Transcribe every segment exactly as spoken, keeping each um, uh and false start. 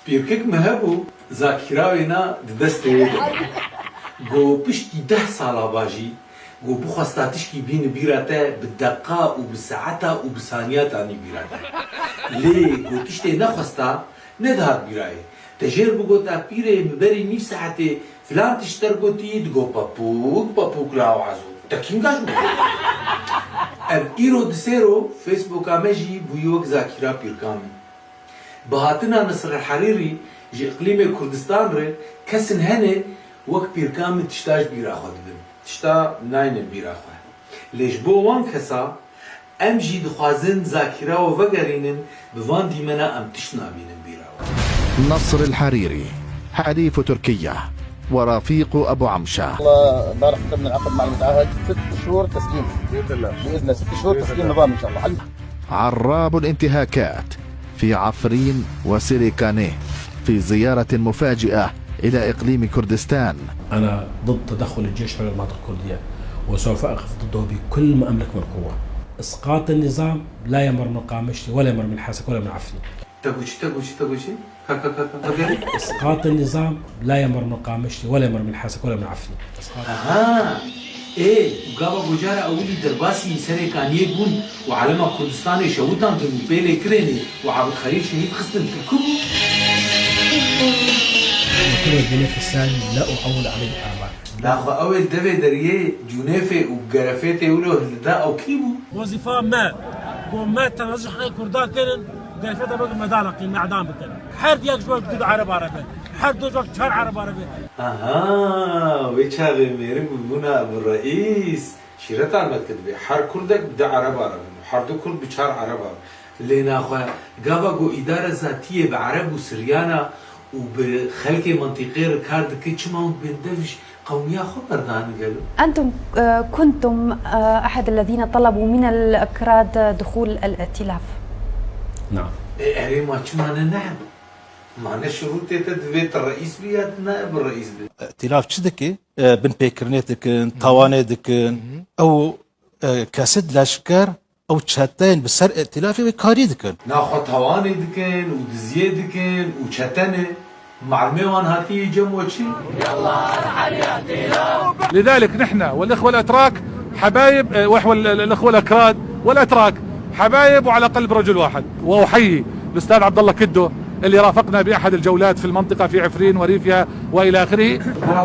Pîrkik min hebû, zakîra wêna di destê wê de bû. Go piştî deh sala ba jî, go bixwesta tişkî bîne bîra te, bi deqa û bi saeta û bi saniya tanî bîra te. Lê go tiştê nexwesta, nedihat bîra wê. Te jêr bigota pîrê, min berî nîv saetê filan tişt dergotî, digo pepûk, pepûk law ezo. Te kînga ji min got? Ev îro di sêro Facebooka me jî bûyî wek zakîra pîrka min. Bi hatina Nasr el-Herîrî ji îqlîmê Kurdistan re kesên hene wek pîrka min tişta ji bîra xwe dibin. Tişta naynin bîra xwe. Lê ji bo wan kesa em jî dixwazin zakîra we vegerînin, bi van dîmena em tişt nabînin bîra we. نصر الحريري، حليف تركيا ورفيق أبو عمشة. والله امبارح ختمنا العقد مع المتعهد، ست شهور تسليم. بإذن الله. بإذن الله، ست شهور تسليم نظام إن شاء الله. عراب الانتهاكات في عفرين وسيريكانيه في زيارة مفاجئة إلى إقليم كردستان. أنا ضد تدخل الجيش حول المناطق الكردية، وسوف أقف ضده بكل ما أملك من قوة. إسقاط النظام لا يمر من قامشلي ولا يمر من حسكة ولا من عفرين. تقول شي، تقول شي، تقول شي؟ ها، ها، ها، ها، ها. إسقاط النظام لا يمر من قامشلي ولا يمر من حسكة ولا من عفرين. إسقاط. Aha! Ê, û gava gocara ewilî derbasî Serêkaniyê bûn û elema Kurdistanê şewitandin û pêlê kirênê û Abid Xelîl şehîd xistin, tu ku bû? وكل الجنيف الثاني لا أعول عليه آباء. Naxwe ew ê li devê deriyê Cûnêfê û Gerefêtê wilo hilda ew kî bû? Wezifa me, ku me tenazî heqê Kurdan kirin, Gerefêta bikin medala qîn, me'dan bikin. Her yek ji we bi du ereba re be. Her du ji we bi çar ereba re be. Aha, wê çaxê mêrik bûbûna bi reîs. Şîreta me dike dibê her kurdek bi du ereba re bin û her du kurd bi çar ereba bin. Lê naxwe gava ku îdara zatiyê bi ereb û siryana û bi xelkê mintîqê re kar dike, çima hûn bên dev ji qewmiya xwe berdan gelo? أنتم، آه، كنتم، آه، أحد الذين طلبوا من الأكراد دخول الائتلاف. نعم. E, erê ma çima ne neheb? Ma ne şurûtê te divê tu reîs bî ya tu nayeb reîs bî? Îtîlaf çi dike? E, binpêkirinê dikin, tawanê dikin. Ew, e, kesid leşker, ew çeteyên bi ser îtîlafê wê karî dikin. Naxwe tawanê dikin û diziyê dikin û çete ne. Malmê wan hatiye cem we çi? لذلك نحن والإخوة الأتراك حبايب، آه، وإحنا ال-، ال-، الإخوة الأكراد والأتراك حبايب وعلى قلب رجل واحد. وأحيي الأستاذ عبد الله كدو اللي رافقنا بأحد الجولات في المنطقة في عفرين وريفها وإلى آخره.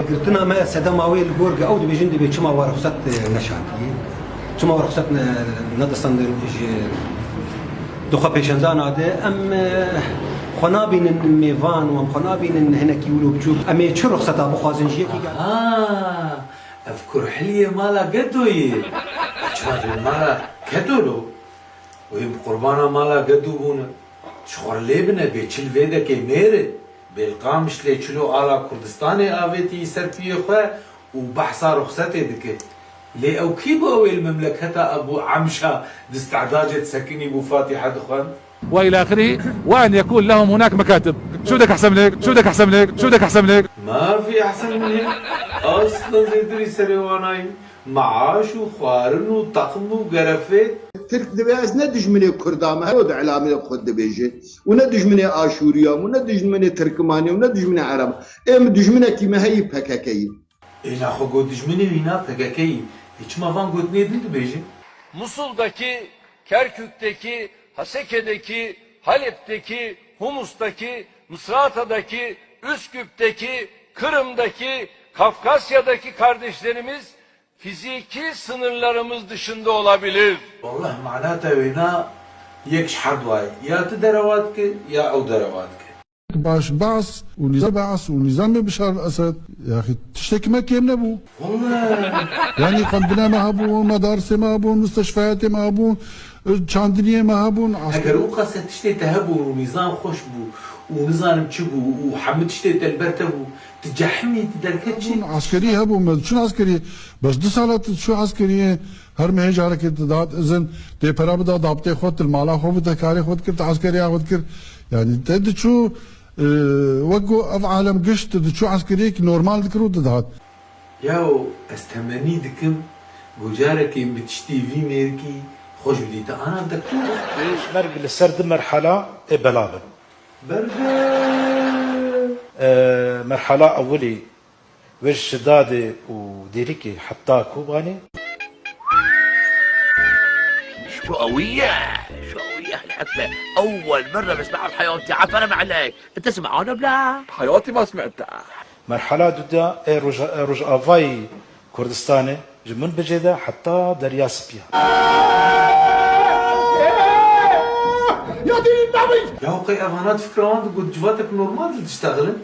Girtina me sedema wê li gor ge ew dibêjin, dibê çima we ruxset, e, neşandiye? Çima we ruxset ne-, nedistandin ji di xwe pêşendana de? Em, e, xwe nabînin mêvan û em xwe nabînin hinekî wilo biçûk. Em ê çi ruxseta bixwazin ji yekî ge? Aha! Ev kurhiliyê mala Gedo ye. Çima dibê mala Gedo lo? Wê bi qurbana mala Gedo bûne. Ji xwe re lê bine, bê çil vê dekê mêre. Bê li Qamişlê çilo ala Kurdistanê avêtî ser piyê xwe û behsa ruxsetê dike. Lê ew kî bû ew ê li memleketa Ebû Emşa di istidadê disekinî bû Fatîhe dixwend? وإلى آخره، وأن يكون لهم هناك مكاتب. شو بدك أحسن من هيك؟ شو بدك أحسن من هيك؟ شو بدك أحسن من هيك؟ ما في أحسن من هيك. Asla zêdirî serê wan nayê. Meaş û xwarin û teqim û gerefê. Tirk dibê ez ne dijminê Kurda me, hero di elamê xwe dibêje. Û ne dijminê Aşûriya me, û ne dijminê Tirkimanê, û ne dijminê Ereba. Ê min dijminekî me heyî P K K yî. Ê naxwe got dijminê wî na P K K yî. Ê çima van gotinê din dibêje? Musul'daki, Kerkük'teki, Haseke'deki, Halep'teki, Humus'taki, Misrata'daki, Üsküp'teki, Kırım'daki, Kafkasya'daki kardeşlerimiz fiziki sınırlarımız dışında olabilir. Wallah manata wê na yek ji her duayê. Ya tu derewa dike, ya ew derewa dike. Baş Baas û nîzam Baas û nîzamê Bişar el Esed, yaxî tiştekî me kêm nebû. Wallah. Yanî xwendina me hebû, medarisê me hebû, musteshfayatê me hebû, çandiniyê me hebûn. Eger wisa tiştê te hebû û nîzam xweş bû û nizanim çi bû û hemû tiştê te li ber te bû, tu cehimî, tu derket çi? Eskerî hebû, me diçûn eskerî. Bes du sala tu diçû eskeriyê, her mehê carekê tu dihat izin, tê pera bida dabtê xwe, tu li mala xwe bû, te karê xwe dikir, tu eskeriya xwe dikir. Yanî te diçû, e, wek ku ev alem giş, tu diçû eskeriyek normal dikir û tu dihat. Yaw, ez temennî dikim, ku carekê min bi tiştî vî mêrikî xweş bidî. Te anav dektor? Merg li ser du merhala ê bela bin. Berde! Merhala ewilî wir ji Şidadê û Dêrikê heta Kobanê. شو قوية، شو قوية هالحفلة. أول مرة بسمعها بحياتي، عفرم عليك. أنت سمعانة بلا؟ بحياتي ما سمعتها. Merhala duda ê roja, ê Rojavayî Kurdistanê ji Minbicê de heta Derya Spî. Ya qey evana di fikra wan de got civatek normal de diştexilin?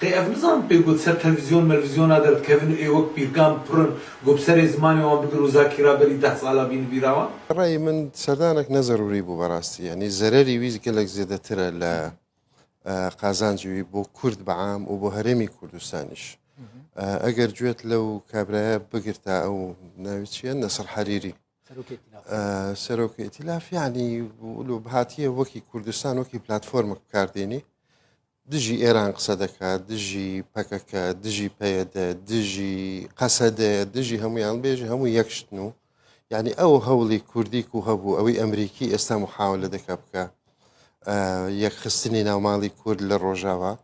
Qey ev nizanin pê got ser televîzyon melevîzyona derdikevin û ê wek pîrkan pir in, got bi serê zimanê wan bigir û zakîra berî deh sala bînin bîra wan? Reyê min serdanek ne zerûrî bû berastiî. Yanî zererî wî gelek zêdetir e li e, qazancê wî bo Kurd bi am û bo herêmî Kurdistanî jî. E, eger cûyet lew kabraya bigirta ew navî çi ye? Nesir Herîrî. Serokê Îtîlafê. E, Serokê Îtîlaf, yanî wilo hatiye wekî Kurdistan, wekî platformek bi kar tênî. Dijî Êran qise deke, dijî P K K, dijî P Y D, dijî Qesede, dijî hemûyan bêje, hemû yek ji din û. Yanî ew hewlî Kurdî ku hebû, ewî Emerîkî êsta muhawele deke bike. e, yekxistinê navmalî Kurd li Rojava,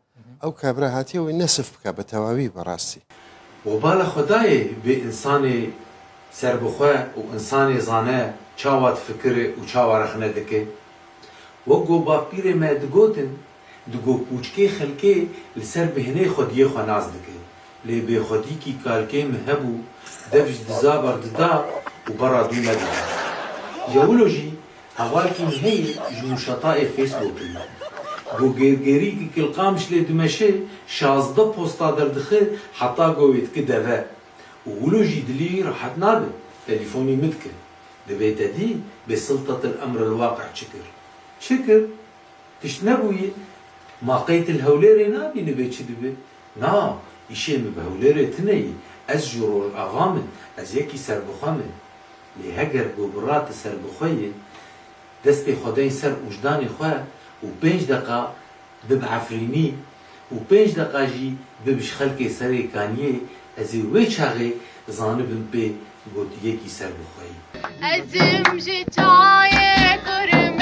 ew kabira hatiye wê nesif bike bi tewawî bi rastî. Webala Xwedayê bê însanê serbixwe û însanê zane çawa difikire û çawa rexne dike. Wek ku bavpîrê me digotin, digo kûçkê xelkê li ser bihnê xwediyê xwe nas dike. Lê bêxwedîkî kalkê min hebû, dev ji diza berdida û bera dû nedida. Ya wilo jî hevalkî min heye ji mûşetayê Facebookê. Go gêrgêrî ki Kilqamişlê dimeşe, şazdeh posta derdixe heta go wê dike deve. Û wilo jî dilî rehet nabe, telîfonî min dike. Dibê te dî bê siltetil emril waqi çi kir? Çi kir? Tişt nebûye. Ma qey tu li Hewlêrê nabînî bê çi dibe? Na, îşê min bi Hewlêrê tune ye. Ez ji Rojava me, ez yekî serbixwe me. Lê heger go bira tu serbixwe yî, destê xwe deyn ser wijdanê xwe û pênc deqa bi bi Efrînî û pênc deqa jî bi bi ji xelkê Serê Kaniyê, ez ê wê çaxê zanibim pê got yekî serbixwe yî. Ez im ji çayê kurim